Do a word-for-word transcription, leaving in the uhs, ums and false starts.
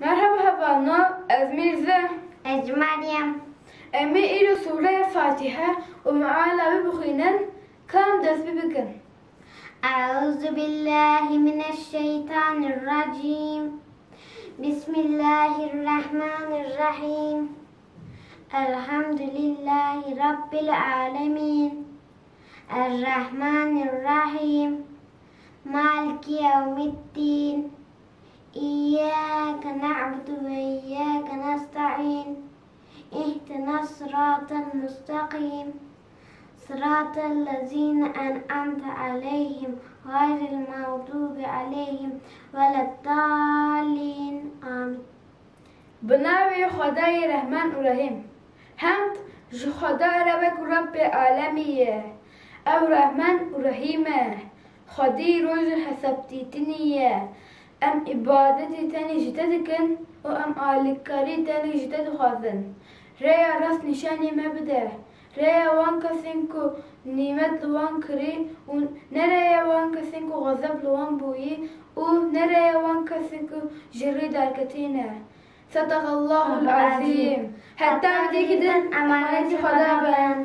Merhaba hevalno, ez Mîrze. Ez Meryem. Em ê îro sûreya Fatîhe û meala wî bixwînin, ka em dest pê bikin. أعوذ بالله من الشيطان الرجيم. بسم الله الرحمن الرحيم. الحمد لله رب العالمين. الرحمن الرحيم. مالك يوم الدين. إياك نعبد وإياك نستعين. اهدنا الصراط المستقيم. صراط الذين أنعمت عليهم غير المغضوب عليهم ولا الضالين. آمين. Bi navê Xwedayê Rehman û Rehîm. Hemd ji Xweda re wek Rebbê alemî ye. Ew Rehman û Rehîm e. Xwedî rojê hesabdîtinî ye. Em îbadetê tenê ji te dikin û em alîkarî tenê ji te dixwazin. Rêya rast nîşanî me bide. Rêya wan kesên ku nîmet li wan kirî û ne rêya wan kesên ku xezeb li wan bûyî û ne rêya wan kesên ku ji rê derketî ne. Sedaqallahul azîm. Heta dîkî din emanetî Xweda bin.